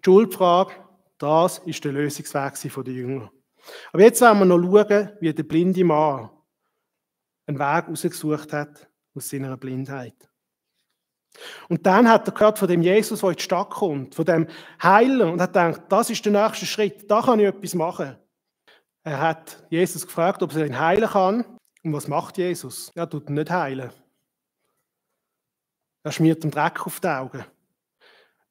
Die Schuldfrage, das ist der Lösungsweg der Jünger. Aber jetzt wollen wir noch schauen, wie der blinde Mann einen Weg herausgesucht hat aus seiner Blindheit. Und dann hat er gehört von dem Jesus, der in die Stadt kommt, von dem Heiler, und hat gedacht, das ist der nächste Schritt, da kann ich etwas machen. Er hat Jesus gefragt, ob er ihn heilen kann. Und was macht Jesus? Er tut ihn nicht heilen. Er schmiert ihm Dreck auf die Augen.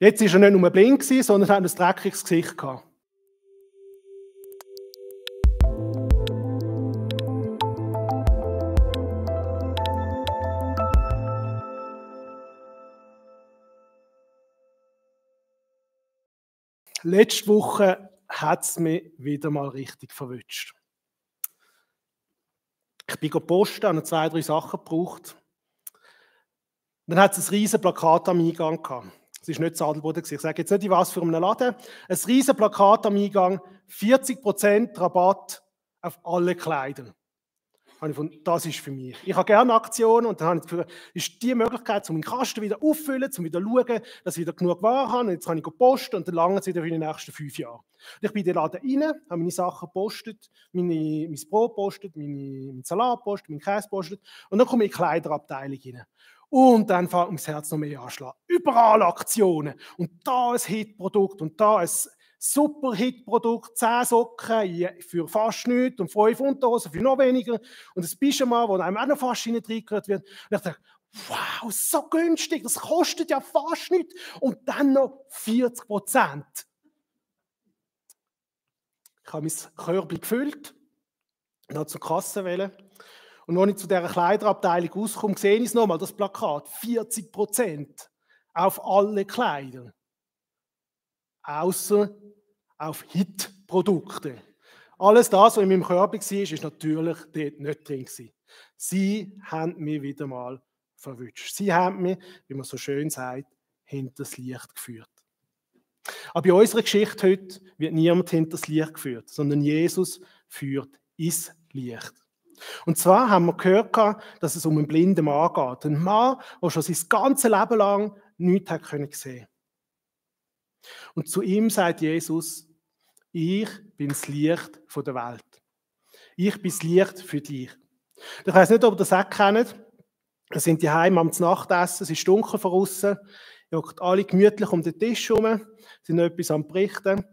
Jetzt war er nicht nur blind, sondern hat ein dreckiges Gesicht gehabt. Letzte Woche hat es mich wieder mal richtig verwünscht. Ich bin posten, habe 2, 3 Sachen gebraucht. Dann hat es ein riesiges Plakat am Eingang gehabt. Es war nicht Sadelboden. Ich sage jetzt nicht, in was für einem Laden. Ein riesiges Plakat am Eingang, 40% Rabatt auf alle Kleider. Das ist für mich. Ich habe gerne Aktionen und dann habe ich das Gefühl, ist die Möglichkeit, um meinen Kasten wieder auffüllen, um wieder zu schauen, dass ich wieder genug Ware habe. Und jetzt kann ich posten und dann lange es wieder für die nächsten 5 Jahre. Und ich bin in den Laden rein, habe meine Sachen gepostet, mein Brot gepostet, meinen Salat gepostet, meinen Käse gepostet und dann komme ich in die Kleiderabteilung rein. Und dann fängt mein Herz noch mehr anschlagen. Überall Aktionen. Und da ein Hitprodukt und da ein super Hitprodukt, 10 Socken für fast nichts und 5 Unterhosen für noch weniger und ein Pyjama, wo einem auch noch fast reingehört wird. Und ich dachte, wow, so günstig, das kostet ja fast nichts. Und dann noch 40%. Ich habe mein Körbchen gefüllt und habe zur Kasse wählen. Und als ich zu dieser Kleiderabteilung rauskomme, sehe ich es nochmal, das Plakat, 40% auf alle Kleider. Außer auf Hitprodukte. Alles das, was in meinem Körper war, ist natürlich dort nicht drin. Sie haben mich wieder mal verwünscht. Sie haben mich, wie man so schön sagt, hinters Licht geführt. Aber bei unserer Geschichte heute wird niemand hinters Licht geführt, sondern Jesus führt ins Licht. Und zwar haben wir gehört, dass es um einen blinden Mann geht. Ein Mann, der schon sein ganzes Leben lang nichts sehen konnte. Und zu ihm sagt Jesus, ich bin das Licht der Welt. Ich bin das Licht für dich. Ich weiss nicht, ob ihr das auch kennt. Wir sind daheim am Nachtessen, es ist dunkel von außen, ihr hockt alle gemütlich um den Tisch herum, sind etwas am Berichten.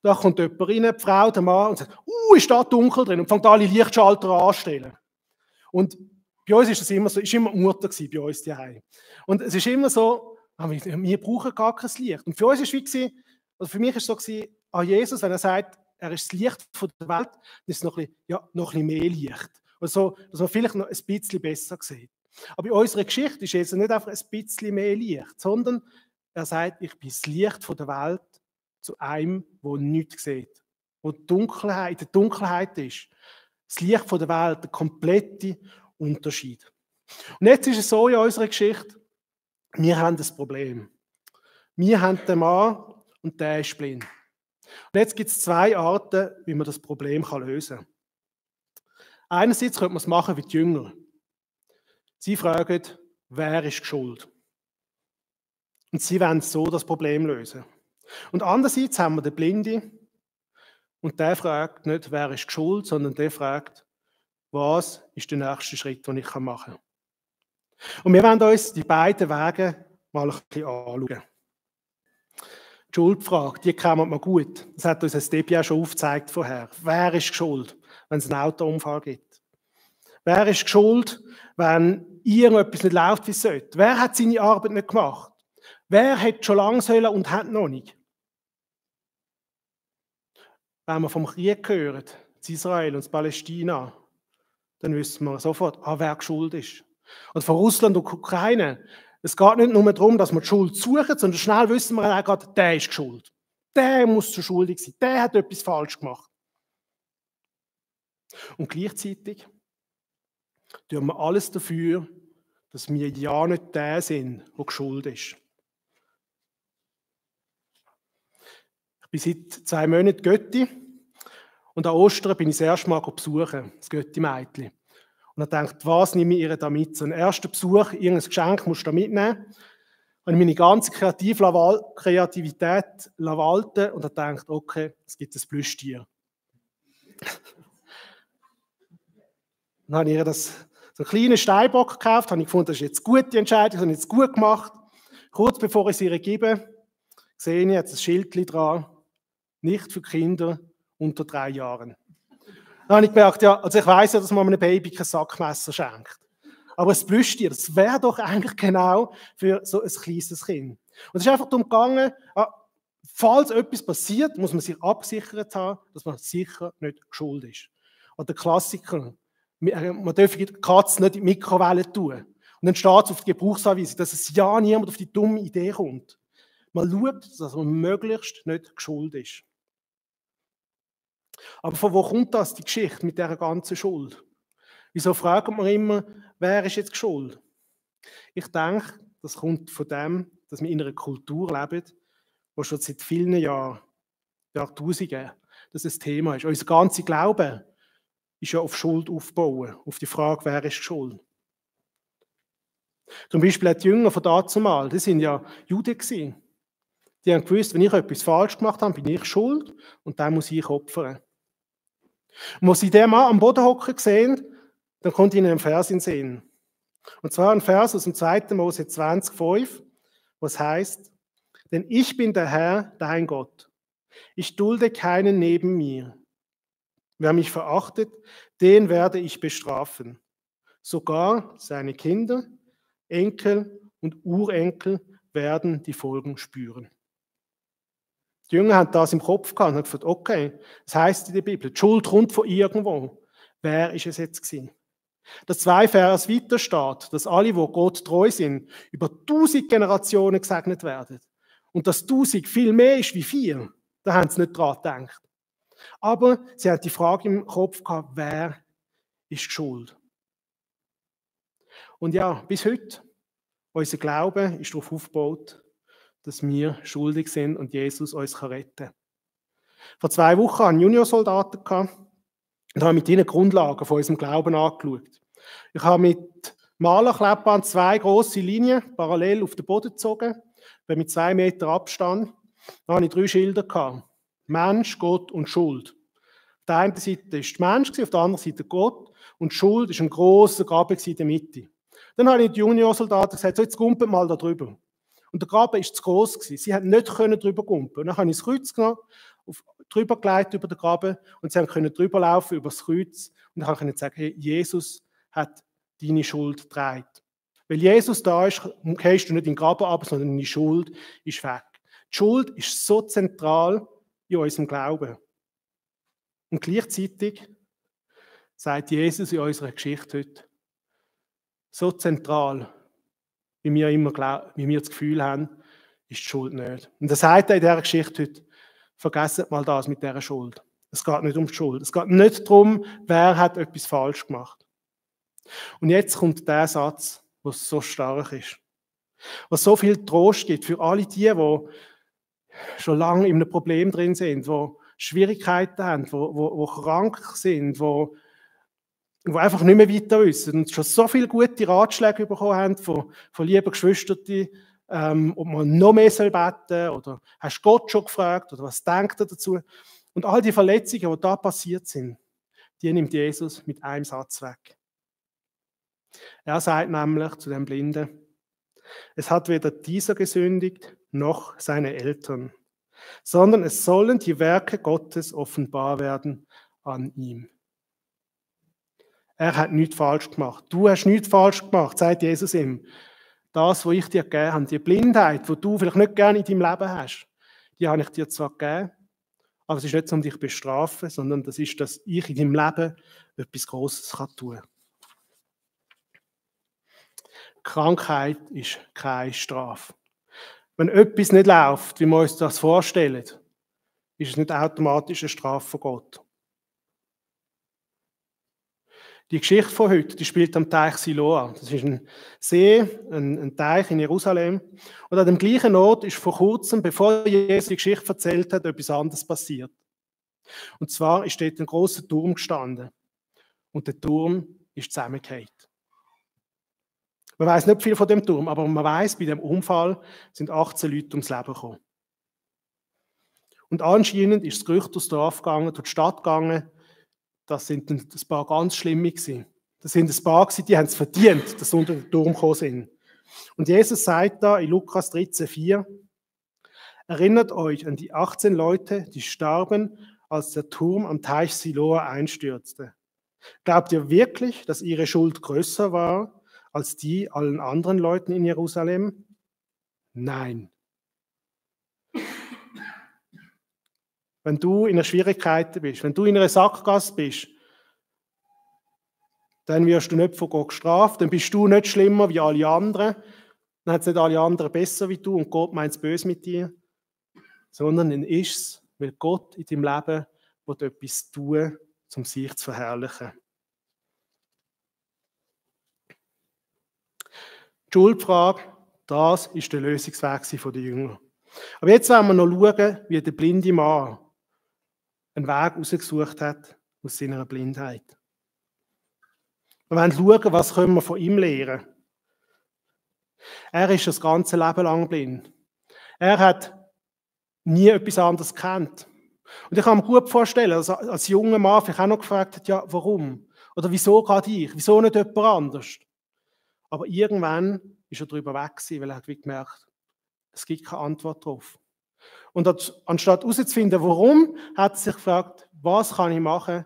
Da kommt jemand rein, die Frau, der Mann, und sagt, ist da dunkel drin, und fängt alle Lichtschalter anzustellen. Und bei uns ist das immer so, ist immer Mutter gewesen, bei uns daheim. Und es ist immer so, wir brauchen gar kein Licht. Und für uns ist es wie, oder für mich ist es so gewesen, an Jesus, wenn er sagt, er ist das Licht der Welt, dann ist es noch ein bisschen mehr Licht. Also, dass man vielleicht noch ein bisschen besser sieht. Aber in unserer Geschichte ist Jesus nicht einfach ein bisschen mehr Licht, sondern er sagt, ich bin das Licht der Welt zu einem, der nichts sieht, wo die Dunkelheit, in der Dunkelheit ist. Das Licht der Welt, der komplette Unterschied. Und jetzt ist es so in unserer Geschichte, wir haben das Problem. Wir haben den Mann und der ist blind. Und jetzt gibt es 2 Arten, wie man das Problem lösen kann. Einerseits könnte man es machen wie die Jünger. Sie fragen, wer ist schuld? Und sie wollen so das Problem lösen. Und andererseits haben wir den Blinden und der fragt nicht, wer ist schuld, sondern der fragt, was ist der nächste Schritt, den ich machen kann. Und wir wollen uns die beiden Wege mal ein bisschen anschauen. Die Schuldfrage, die kennen wir gut. Das hat uns Debbie auch schon aufgezeigt vorher. Wer ist schuld, wenn es einen Autounfall gibt? Wer ist schuld, wenn irgendetwas nicht läuft, wie es sollte? Wer hat seine Arbeit nicht gemacht? Wer hätte schon lange sollen und hat noch nicht? Wenn wir vom Krieg hören, zu Israel und zu Palästina, dann wissen wir sofort, wer schuld ist. Und von Russland und Ukraine, es geht nicht nur darum, dass wir die Schuld suchen, sondern schnell wissen wir auch gerade, der ist schuld. Der muss zu schuldig sein. Der hat etwas falsch gemacht. Und gleichzeitig tun wir alles dafür, dass wir ja nicht der sind, der schuld ist. Ich bin seit 2 Monaten Götti und an Ostern bin ich das erste Mal besuchen, das Götti-Mädchen. Und ich dachte, was nehme ich ihr da mit? So einen ersten Besuch, irgendein Geschenk musst du da mitnehmen. Und wenn ich meine ganze Kreativität walten und dann denke, okay, es gibt ein Plüschtier. Dann habe ich ihr so einen kleinen Steinbock gekauft, habe ich gefunden, das ist jetzt eine gute Entscheidung, das habe ich jetzt gut gemacht. Kurz bevor ich sie ihr gebe, sehe ich jetzt ein Schildchen dran, nicht für Kinder unter 3 Jahren. Dann habe ich gemerkt, ja, also ich weiss ja, dass man einem Baby kein Sackmesser schenkt. Aber ein Plüschtier, das wäre doch eigentlich genau für so ein kleines Kind. Und es ist einfach darum gegangen, falls etwas passiert, muss man sich abgesichert haben, dass man sicher nicht schuld ist. Oder der Klassiker, man darf die Katze nicht in die Mikrowelle tun. Und dann steht es auf der Gebrauchsanweisung, dass es ja niemand auf die dumme Idee kommt. Man schaut, dass man möglichst nicht schuld ist. Aber von wo kommt das, die Geschichte mit dieser ganzen Schuld? Wieso fragt man immer, wer ist jetzt schuld? Ich denke, das kommt von dem, dass wir in einer Kultur leben, wo schon seit vielen Jahrtausenden das ein Thema ist. Unser ganzer Glaube ist ja auf Schuld aufbauen, auf die Frage, wer ist schuld. Zum Beispiel die Jünger von dazumal, die sind ja Juden gewesen. Die haben gewusst, wenn ich etwas falsch gemacht habe, bin ich schuld und dann muss ich opfern. Und als sie den Mann am Boden hocken sehen, dann kommt ihnen ein Vers in den Sinn. Und zwar ein Vers aus dem 2. Mose 20,5, was heißt: Denn ich bin der Herr, dein Gott. Ich dulde keinen neben mir. Wer mich verachtet, den werde ich bestrafen. Sogar seine Kinder, Enkel und Urenkel werden die Folgen spüren. Die Jünger haben das im Kopf gehabt und haben gesagt, okay, das heisst in der Bibel, die Schuld kommt von irgendwo. Wer ist es jetzt gewesen? Dass 2 Vers weiter steht, dass alle, die Gott treu sind, über 1000 Generationen gesegnet werden. Und dass 1000 viel mehr ist wie 4, da haben sie nicht dran gedacht. Aber sie haben die Frage im Kopf gehabt, wer ist die Schuld? Und ja, bis heute, unser Glaube ist darauf aufgebaut, dass wir schuldig sind und Jesus uns retten kann. Vor 2 Wochen hatte ich Juniorsoldaten und habe mit ihnen die Grundlagen von unserem Glauben angeschaut. Ich habe mit Malerkleppern 2 grosse Linien parallel auf den Boden gezogen, mit 2 Meter Abstand. Da hatte ich 3 Schilder. Mensch, Gott und Schuld. Auf der einen Seite war der Mensch, auf der anderen Seite Gott. Und Schuld war ein grosser Graben in der Mitte. Dann habe ich die Juniorsoldaten gesagt, so jetzt gumpelt mal da drüber. Und der Graben war zu gross. Sie konnten nicht drüber gumpen. Und dann habe ich das Kreuz genommen, drüber gelegt über den Graben und sie konnten drüber laufen über das Kreuz. Und dann konnte ich sagen, hey, Jesus hat deine Schuld getragen. Weil Jesus da ist, gehst du nicht in den Graben ab, sondern deine Schuld ist weg. Die Schuld ist so zentral in unserem Glauben. Und gleichzeitig sagt Jesus in unserer Geschichte heute, so zentral, wie wir immer glauben, wie wir das Gefühl haben, ist die Schuld nicht. Und er sagt in dieser Geschichte heute, vergesst mal das mit dieser Schuld. Es geht nicht um die Schuld. Es geht nicht darum, wer hat etwas falsch gemacht. Und jetzt kommt der Satz, der so stark ist. Was so viel Trost gibt für alle die schon lange in einem Problem drin sind, die Schwierigkeiten haben, die krank sind, die einfach nicht mehr weiter wissen und schon so viele gute Ratschläge bekommen haben von lieben Geschwistern, ob man noch mehr beten soll oder hast du Gott schon gefragt oder was denkt er dazu? Und all die Verletzungen, die da passiert sind, die nimmt Jesus mit einem Satz weg. Er sagt nämlich zu dem Blinden, es hat weder dieser gesündigt, noch seine Eltern, sondern es sollen die Werke Gottes offenbar werden an ihm. Er hat nichts falsch gemacht. Du hast nichts falsch gemacht, sagt Jesus ihm. Das, was ich dir gegeben habe, die Blindheit, die du vielleicht nicht gerne in deinem Leben hast, die habe ich dir zwar gegeben, aber es ist nicht, um dich zu bestrafen, sondern das ist, dass ich in deinem Leben etwas Grosses tun kann. Krankheit ist keine Strafe. Wenn etwas nicht läuft, wie wir uns das vorstellen, ist es nicht automatisch eine Strafe von Gott. Die Geschichte von heute, die spielt am Teich Siloa. Das ist ein See, ein Teich in Jerusalem. Und an dem gleichen Ort ist vor kurzem, bevor Jesus die Geschichte erzählt hat, etwas anderes passiert. Und zwar ist dort ein grosser Turm gestanden. Und der Turm ist zusammengefallen. Man weiß nicht viel von dem Turm, aber man weiß, bei dem Unfall sind 18 Leute ums Leben gekommen. Und anscheinend ist das Gerücht durchs Dorf gegangen, durch die Stadt gegangen, das sind ein paar ganz Schlimme gewesen. Das sind ein paar gewesen, die haben es verdient, dass sie unter den Turm gekommen sind. Und Jesus sagt da in Lukas 13,4, erinnert euch an die 18 Leute, die starben, als der Turm am Teich Siloa einstürzte. Glaubt ihr wirklich, dass ihre Schuld größer war als die allen anderen Leuten in Jerusalem? Nein. Wenn du in einer Schwierigkeit bist, wenn du in einer Sackgasse bist, dann wirst du nicht von Gott gestraft, dann bist du nicht schlimmer wie alle anderen, dann hat es nicht alle anderen besser wie du und Gott meint es böse mit dir, sondern dann ist es, weil Gott in deinem Leben etwas tun will, um sich zu verherrlichen. Die Schuldfrage, das ist der Lösungsweg der Jünger. Aber jetzt wollen wir noch schauen, wie der blinde Mann einen Weg herausgesucht hat aus seiner Blindheit. Wir wollen schauen, was können wir von ihm lernen. Er ist das ganze Leben lang blind. Er hat nie etwas anderes gekannt. Und ich kann mir gut vorstellen, dass er als junger Mann vielleicht auch noch gefragt hat, ja, warum? Oder wieso gerade ich? Wieso nicht jemand anders? Aber irgendwann ist er darüber weg gewesen, weil er hat gemerkt, es gibt keine Antwort darauf. Und anstatt herauszufinden, warum, hat er sich gefragt, was kann ich machen,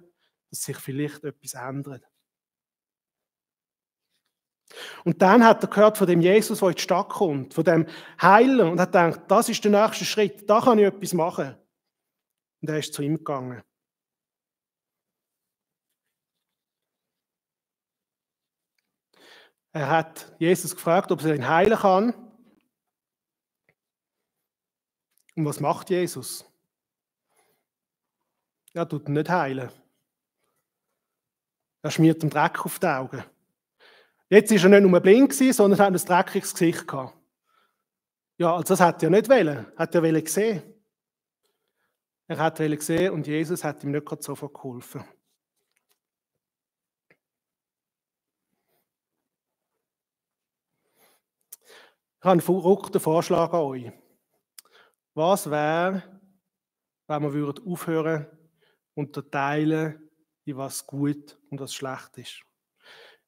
dass sich vielleicht etwas ändert. Und dann hat er gehört von dem Jesus, der in die Stadt kommt, von dem Heiler, und hat gedacht, das ist der nächste Schritt, da kann ich etwas machen. Und er ist zu ihm gegangen. Er hat Jesus gefragt, ob er ihn heilen kann. Und was macht Jesus? Er tut ihn nicht heilen. Er schmiert ihm Dreck auf die Augen. Jetzt war er nicht nur blind, sondern hat ein dreckiges Gesicht gehabt. Ja, also das hat er nicht wollen. Hat er gesehen. Er hat gesehen und Jesus hat ihm nicht gerade sofort geholfen. Ich habe einen verrückten Vorschlag an euch. Was wäre, wenn wir aufhören unterteilen, in was gut und was schlecht ist?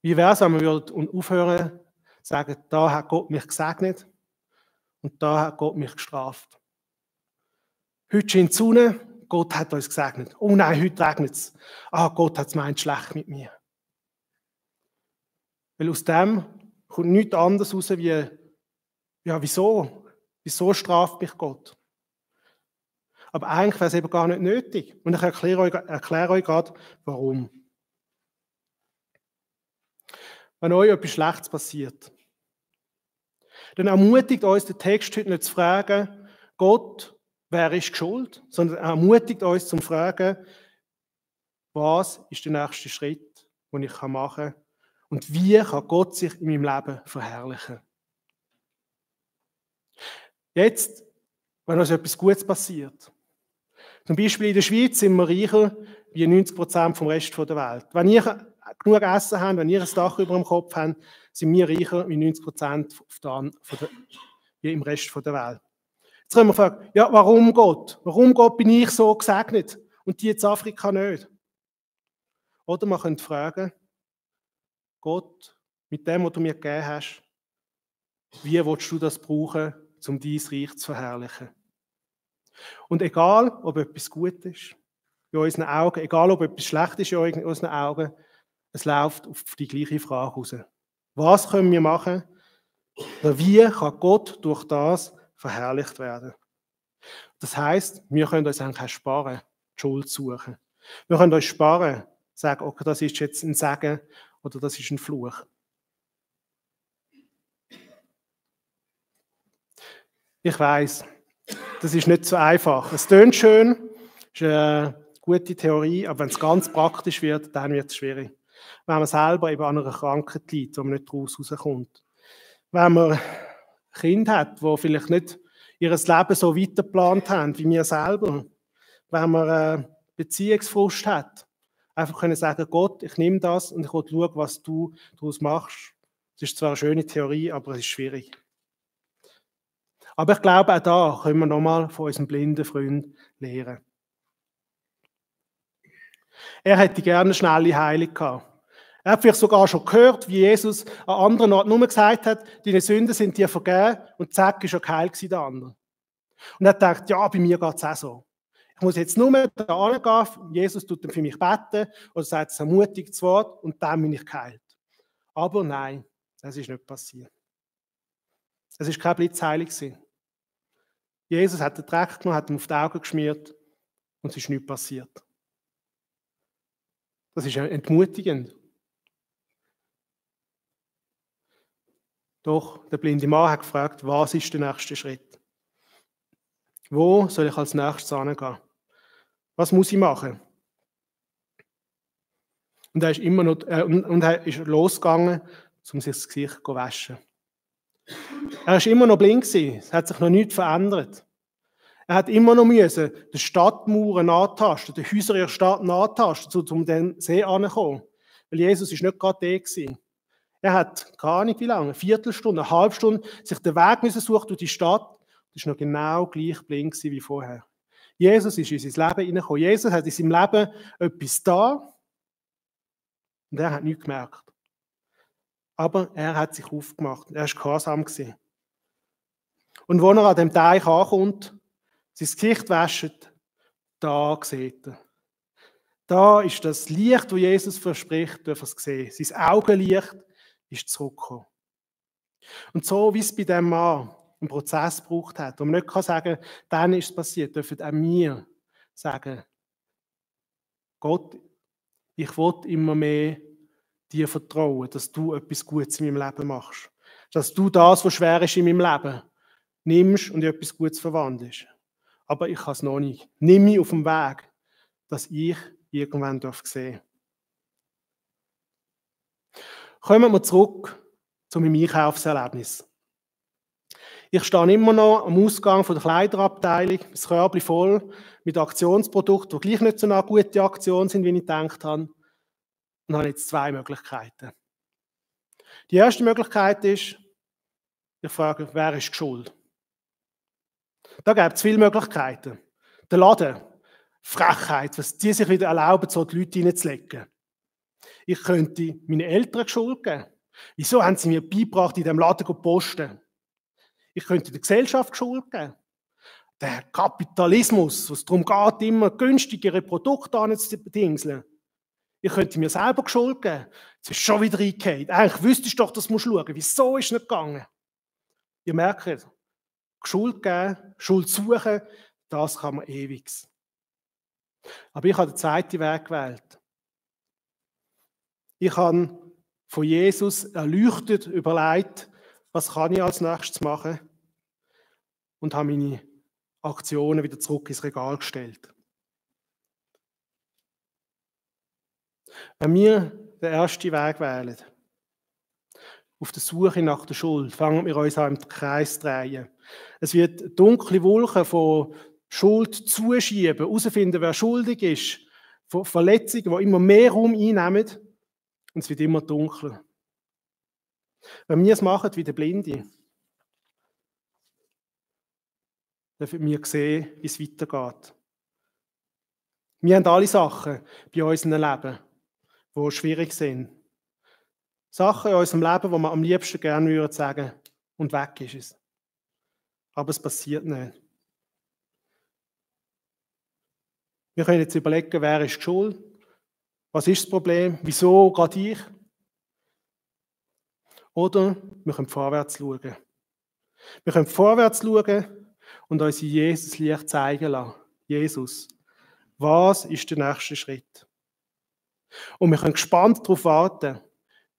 Wie wäre es, wenn wir aufhören sagen, da hat Gott mich gesegnet und da hat Gott mich gestraft. Heute scheint die Sonne, Gott hat uns gesegnet. Oh nein, heute regnet es. Ah, Gott hat es meint schlecht mit mir. Weil aus dem kommt nichts anderes raus wie, ja, wieso? Wieso straft mich Gott? Aber eigentlich wäre es eben gar nicht nötig. Und ich erkläre euch gerade, warum. Wenn euch etwas Schlechtes passiert, dann ermutigt uns der Text heute nicht zu fragen, Gott, wer ist schuld? Sondern er ermutigt uns zu fragen, was ist der nächste Schritt, den ich machen kann und wie kann Gott sich in meinem Leben verherrlichen. Jetzt, wenn uns etwas Gutes passiert, zum Beispiel in der Schweiz sind wir reicher wie 90% vom Rest der Welt. Wenn ihr genug Essen habt, wenn ihr ein Dach über dem Kopf habt, sind wir reicher wie 90% wie im Rest der Welt. Jetzt können wir fragen, ja, warum Gott? Warum Gott bin ich so gesegnet und die in Afrika nicht? Oder man könnte fragen, Gott, mit dem, was du mir gegeben hast, wie willst du das brauchen, um dein Reich zu verherrlichen? Und egal, ob etwas gut ist in unseren Augen, egal, ob etwas schlecht ist in unseren Augen, es läuft auf die gleiche Frage raus. Was können wir machen? Oder wie kann Gott durch das verherrlicht werden? Das heisst, wir können uns eigentlich auch sparen, die Schuld suchen. Wir können uns sparen, sagen, okay, das ist jetzt ein Segen oder das ist ein Fluch. Ich weiss, das ist nicht so einfach. Es tönt schön, ist eine gute Theorie, aber wenn es ganz praktisch wird, dann wird es schwierig. Wenn man selber eben an einer Krankheit leidet, wo man nicht daraus rauskommt. Wenn man ein Kind hat, das vielleicht nicht ihr Leben so weitergeplant haben wie wir selber. Wenn man einen Beziehungsfrust hat, einfach können sagen, Gott, ich nehme das und ich will schauen, was du daraus machst. Es ist zwar eine schöne Theorie, aber es ist schwierig. Aber ich glaube, auch da können wir nochmal von unserem blinden Freund lernen. Er hätte gerne eine schnelle Heilung gehabt. Er hat vielleicht sogar schon gehört, wie Jesus an anderen Orten nur gesagt hat, deine Sünden sind dir vergeben und zack, ist er geheilt gewesen, der andere. Und er denkt, ja, bei mir geht es auch so. Ich muss jetzt nur da hingehen, Jesus tut dann für mich beten oder sagt ein ermutigendes Wort und dann bin ich geheilt. Aber nein, das ist nicht passiert. Es ist keine Blitzheilung gewesen. Jesus hat den Dreck genommen, hat ihm auf die Augen geschmiert und es ist nichts passiert. Das ist entmutigend. Doch der blinde Mann hat gefragt, was ist der nächste Schritt? Wo soll ich als nächstes hingehen? Was muss ich machen? Und er ist immer noch, und er ist losgegangen, um sich das Gesicht zu waschen. Er ist immer noch blind gewesen. Es hat sich noch nichts verändert. Er hat immer noch müssen die Stadtmauern antasten, die Häuser ihrer Stadt antasten, um den See anzukommen. Weil Jesus ist nicht gerade der gewesen. Er hat gar nicht wie lange, eine Viertelstunde, eine halbe Stunde, sich den Weg müssen suchen durch die Stadt. Das ist noch genau gleich blind gewesen wie vorher. Jesus ist in sein Leben hineingekommen. Jesus hat in seinem Leben etwas da und er hat nichts gemerkt. Aber er hat sich aufgemacht. Er war gehorsam gewesen. Und als er an dem Teich ankommt, sein Gesicht wäscht, da sieht er. Da ist das Licht, das Jesus verspricht, darf er es sehen. Sein Augenlicht ist zurückgekommen. Und so wie es bei diesem Mann einen Prozess gebraucht hat, wo man nicht sagen kann, dann ist es passiert, dürfen auch wir sagen, Gott, ich will immer mehr dir vertrauen, dass du etwas Gutes in meinem Leben machst. Dass du das, was schwer ist in meinem Leben, nimmst und in etwas Gutes verwandelst. Aber ich kann es noch nicht. Nimm mich auf den Weg, dass ich irgendwann sehen darf. Kommen wir zurück zu meinem Einkaufserlebnis. Ich stehe immer noch am Ausgang der Kleiderabteilung, das Körbchen voll mit Aktionsprodukten, die gleich nicht so eine gute Aktion sind, wie ich gedacht habe. Und habe jetzt zwei Möglichkeiten. Die erste Möglichkeit ist, ich frage, wer ist die Schuld? Da gibt es viele Möglichkeiten. Der Laden, Frechheit, was die sich wieder erlauben, so die Leute reinzulegen. Ich könnte meinen Eltern Schuld geben. Wieso haben sie mir beigebracht, in diesem Laden zu posten? Ich könnte der Gesellschaft Schuld geben. Der Kapitalismus, was darum geht, immer günstigere Produkte anzudingseln. Ich könnte mir selber Schuld geben. Jetzt ist schon wieder eingefallen. Eigentlich wüsstest du doch, das musst du schauen. Wieso ist es nicht gegangen? Ihr merkt, Schuld geben, Schuld suchen, das kann man ewig. Aber ich habe den zweiten Weg gewählt. Ich habe von Jesus erleuchtet überlegt, was kann ich als nächstes machen, und habe meine Aktionen wieder zurück ins Regal gestellt. Wenn wir den ersten Weg wählen, auf der Suche nach der Schuld, fangen wir uns an im Kreis zu drehen. Es wird dunkle Wolken von Schuld zuschieben, herausfinden, wer schuldig ist, von Verletzungen, die immer mehr Raum einnehmen, und es wird immer dunkler. Wenn wir es machen wie der Blinde, dürfen wir sehen, wie es weitergeht. Wir haben alle Sachen bei unserem Leben, die schwierig sind. Sachen in unserem Leben, wo wir am liebsten gerne sagen würden, und weg ist es. Aber es passiert nicht. Wir können jetzt überlegen, wer ist die Schuld? Was ist das Problem? Wieso gerade ich? Oder wir können vorwärts schauen. Wir können vorwärts schauen und uns in Jesus Licht zeigen lassen. Jesus, was ist der nächste Schritt? Und wir können gespannt darauf warten,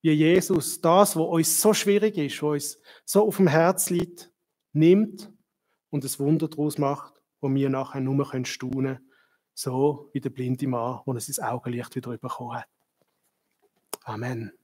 wie Jesus das, was uns so schwierig ist, was uns so auf dem Herz liegt, nimmt und ein Wunder daraus macht, wo wir nachher nur staunen können, so wie der blinde Mann, der sein Augenlicht wieder bekommen hat. Amen.